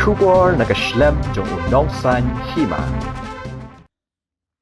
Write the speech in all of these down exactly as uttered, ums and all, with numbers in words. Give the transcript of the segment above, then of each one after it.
Khubor na ka shlem jong u Nongsaiñ Hima.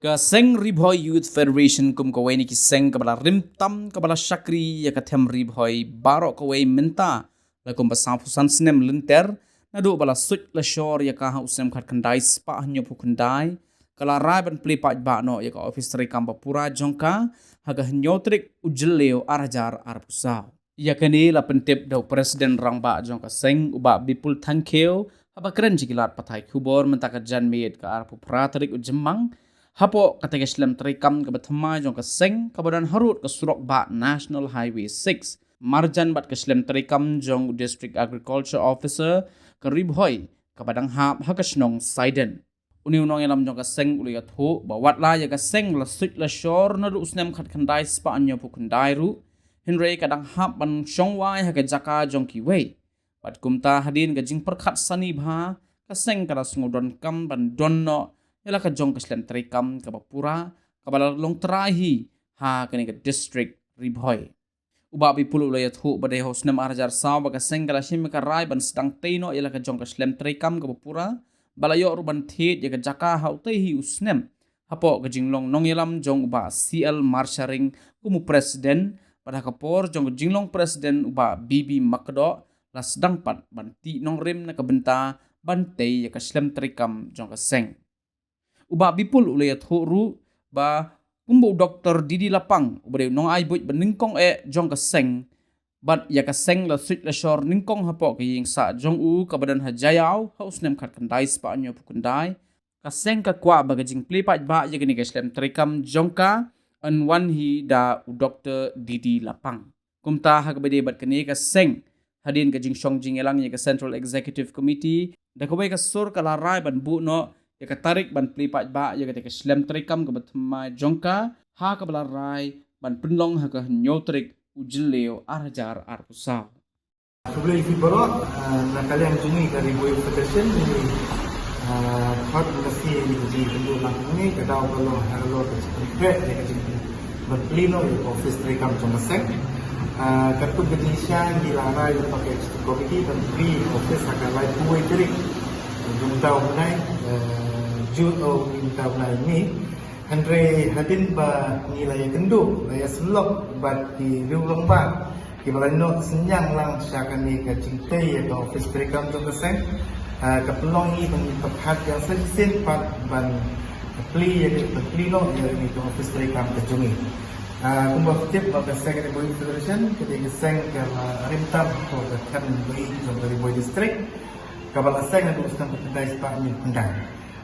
Ka Seng Ri Bhoi Youth Federation kum kawei na ki seng kaba la rim tam kaba la shakri ïa ka them Ri Bhoi baroh kawei mynta la kumba sawphew san snem lynter, naduh ba la suit la shor ïa ka ha u snem khatkhyndai spah hynñiewphew khyndai, ka la rai ban plie paidbah noh ïa ka office treikam ba pura jong ka ha ka hynñiew tarik u Jylliew ar hajar arphew saw. Ïa kane la pyntip da u President Rangbah jong ka seng, u Bah Bipul Thangkhiew, haba kren sha ki lad pathai khubor mynta ka janmiet ka arphew phra tarik u Jymmang, hapoh kata ka shlem treikam kaba thymmai jong ka seng, kaba don harud ka surok bah National Highway six, marjan bad ka shlem treikam jong u District Agriculture Officer ka Ri Bhoi, kaba dang hap ha ka shnong Saiden. Une u nongïalam jong ka seng u la ïathuh ba wat la ïa ka seng la suit la shor naduh u snem khatkhyndai spah hynñiewphew khyndai ruh, hynrei ka dang hap ban shong wai ha ka jaka jong kiwei. Bad kumta hadien ka jingpyrkhat sani bha, ka seng ka la sngewdonkam ban don noh ïa la ka jong ka shlem treikam kaba pura, kaba la long trai hi ha kane ka district Ri Bhoi. U Bah Bipul u la ïathuh ba dei ha u snem ar hajar saw ba ka seng ka la shim ïa ka rai ban sdang tei noh ïa la ka jong ka shlem treikam kaba pura, ba la ïoh ruh ban thied ïa ka jaka ha utei hi u snem hapoh ka jinglong nongïalam jong u Bah C L Marsharing kum u President, bad ha ka por jong ka jinglong President u Bah B B Makdoh, la sdang pat ban tih nongrim na ka bynta ban tei ïa ka shlem treikam jong ka seng. U Bah Bipul u la ïathuh ruh ba kumba u Doktor D D Lapang, uba dei u nongai buit ba nyngkong eh jong ka seng, bad ïa ka seng la suit la shor nyngkong hapoh ka ïing sah jong u kaba don ha Jaïaw ha u snem khatkhyndai spah hynñiewphew khyndai, ka seng ka kwah ba ka jingplie paidbah ïa kane ka shlem treikam jong ka yn wan hi da u Doktor D D Lapang. Kumta ha kaba ïadei bad kane ka seng, hadien ka jingshong jingïalang ïa ka Central Executive Committee, da kawei ka sur ka la rai ban buh noh ïa ka tarik ban plie paidbah ïa kata ka shlem treikam kaba thymmai jong ka, ha kaba la rai ban pynlong ha ka hynñiew tarik u Jylliew ar hajar arphew saw. Khublei ïa phi baroh, ah, na ka liang jong ngi ka Ri Bhoi Youth Federation, ngi, ah, khot ban lehse ïa kane ka jingïakynduh lang hangne, ka daw ka long halor ka jingpynkreh ïa ka jingpynlong ban plie noh ïa ka office treikam jong ka seng. Ah, katkum ka jingshisha ngi la rai lyngba ka executive committee ban plie office ha ka laiphew wei tarik jong u bnai, eh, Jun, oh, jong u bnai May. Hynrei hadien ba ngi la ïakynduh, la ïasyllok bad ki riew rangbah kiba la ïehnoh synñiang lang sha kane ka jingtei ïa ka office treikam jong ka seng, ah, ka pynlong ïa ngi ban pyrkhat ïa shisien pat ban plie ïa ka, ban plie noh ïa kane ka office treikam ka jong ngi. Ah, kumba phi tip ba ka seng Ri Bhoi Federation ka dei ka seng kaba rim tam ha ka them ba ïeit jong ka Ri Bhoi District, kaba la seng haduh u snem khatkhyndai spah hynñiewphew khyndai.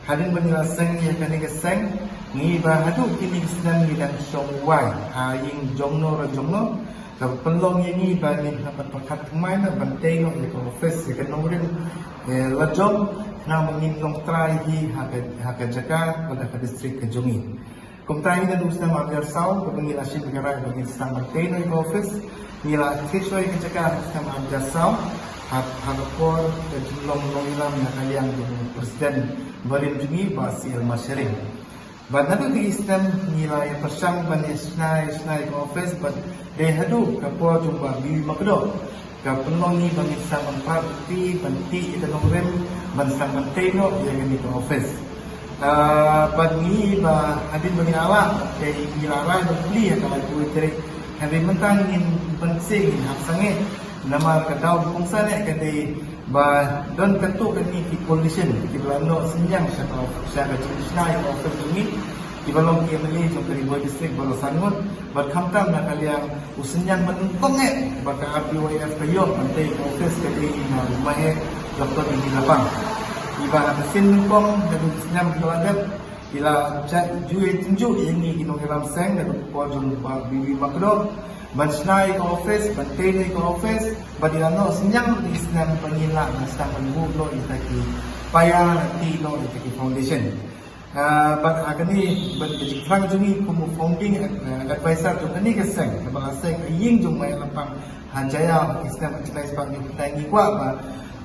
Hadien ba ngi la seng ïa kane ka seng, ngi ba haduh kine ki snem ngi dang shong wai ha ïing jongno re jongno, kaba pynlong ïa ngi ba ngin hap ban pyrkhat thymmai noh ban tei noh ïa ka office ïa ka nongrim, eh, la jong, khnang ba ngin long trai hi ha ka, ha ka jaka bad ha ka district ka jong ngi. Kumta ngi naduh u snem ar hajar saw, kaba ngi la shim ïa ka rai ba ngin sdang ban tei noh ïa ka office, ngi la thied shuwa ïa ka jaka ha u snem ar hajar saw, ha, ha ka por ka jinglong nongïalam na ka liang jong u President barim jong ngi Bah C L Marsharing. Bad naduh kine ki snem ngi la ïa pyrshang ban ïa shna, ïa shna ïa ka office, bad dei haduh ka por jong u Bah B B Makdoh ka pynlong ngi ba ngin sdang ban phah ban tih, ban tih ïa ka nongrim, ban sdang ban tei noh ïa kane ka office. Ah, bad ngi ba hadien ba ngi la lah, te ngi la rai ban plie ha ka laiphew wei tarik. Hynrei mynta ngin pynsngew, ngin hap sangeh. Namar ka daw ba kongsan eh ka dei ba don katto katne ki politician kiba la ïehnoh synñiang sha ka, sha ka jingshna ïa ka office jong ngi, kiba long ki M L A jong ka Ri Bhoi District baroh san ngut, bad khamtam na ka liang u synñiang ba nyngkong eh ba ka R B Y F ka ïoh ban tei ka office ka dei na u Maheh Doktor D D Lapang. Kiba ha ka sien nyngkong haduh u snem ba la dep, ki la ju ïatynjuh ïa ngi ki nongïalam seng, da ka por jong u Bah B B Makdoh, ban shna ïa ka office, ban tei ïa ka office, bad ki la ïehnoh synñiang ïa ki snem ba ngin lah ban sdang ban buh noh ïa kita ki paia, tih noh ïa kita ki foundation. Ah, bad ha kane, bad ka jingthrang jong ngi kum u founding, eh, advisor jong kane ka seng, kaba la seng ha ïing jong u Maheh Lapang ha Jaïaw ha ki snem khatkhyndai spah hynñiewphew khyndai, ngi kwah ba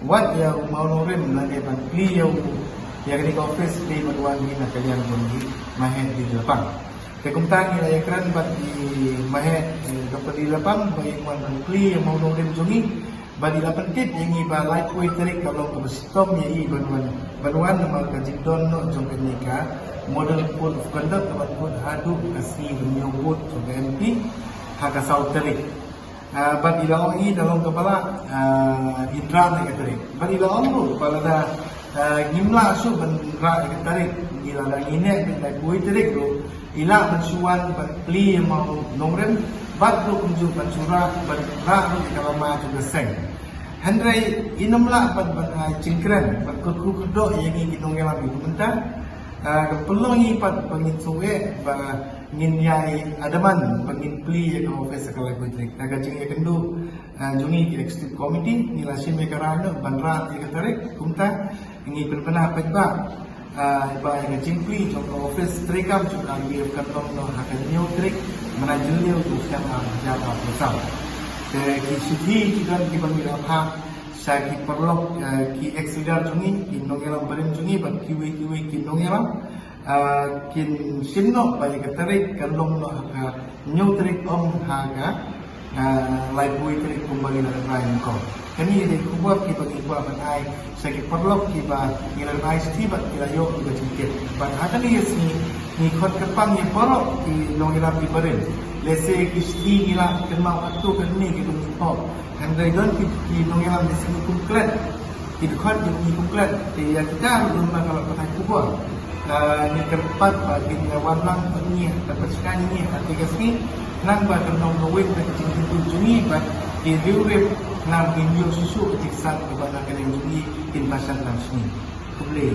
wat ïa u mawnongrim lane ban plie ïa u, ïa kane ka office, plie ban wan hi na ka liang jong u Maheh D D Lapang. Te kumta ngi la ïakren bad u Maheh, eh, Doktor D D Lapang ba un wan ban plie ïa u mawnongrim jong ngi. Bad i la pyntip ïa ngi ba laiphew tarik ka long kaba shitom ïa i ban wan, ban wan namar ka jingdon noh jong kane ka model code of conduct kaba kut haduh ka sngi ban ñiew vote jong ka M P ha ka saw tarik. Ah, bad i la ong i da long kaba lah, ah, in rah ïa ka tarik. Bad i la ong ruh ba lada, ah, ngim lah shuh ban rah ïa ka tarik, ngi lada ngi neh ban laiphew tarik ruh i lah ban shu wan ban plie ïa ma u nongrim bad ruh kumjuh ban shu rah, ban rah ruh ïa ka lama jong ka seng. Hynrei in ym lah ban, ban ai jingkren, ban kyrkhu kyrdoh ïa ngi ki nongïalam ïa ka mynta. Ah, ka pynlong ngi pat ba ngin sngewbha ba ngin ïai adamant ba ngin plie ïa ka office ha ka laiphew tarik. Ka jingïakynduh, ah, jong ngi ki executive committee, ngi la shim ïa ka rai noh ban rah ïa ka tarik. Kumta ngi pynbna paidbah, ah, ba ïa ka jingplie jong ka office treikam jong ka R B F kan long noh ha ka hynñiew tarik mynta Jylliew, u snem ar hajar arphew saw. Te ki shithi ki don kiba ngi la phah sha ki paralok, ah, ki ex leader jong ngi, ki nongïalam barim jong ngi bad kiwei kiwei ki nongïalam, ah, kin shim noh ba ïa ka tarik kan long noh ha ka hynñiew tarik, ym ha ka, ah, laiphew tarik kumba ngi la rai nyngkong. Kane dei khubor kiba ngi kwah ban ai sha ki paralok kiba ngi la ai shithi bad ki la ïoh kiba jingkit. Bad ha kane ka sngi ngi khot kyrpang ïa baroh ki nongïalam ki barim. Lehse ki shithi ngi la kynmaw katto katne kiba ngi thoh. Hynrei don ki, ki nongïalam ki sngi kum klet, ki dkhot ki sngi kum klet, te ïa kita ruh don ba ka la pathai khubor. Ka ngi kyrpad ba kin ïa wan lang bad ngi, ka pyrshang ngi ha kane ka sngi, nang ba kan long kawei ka jinghitu jong ngi bad ki riewrip, nang kin ïoh shuh shuh ka jingsan kaba na ka liang jong ngi kin bashar lang sngi. Khublei.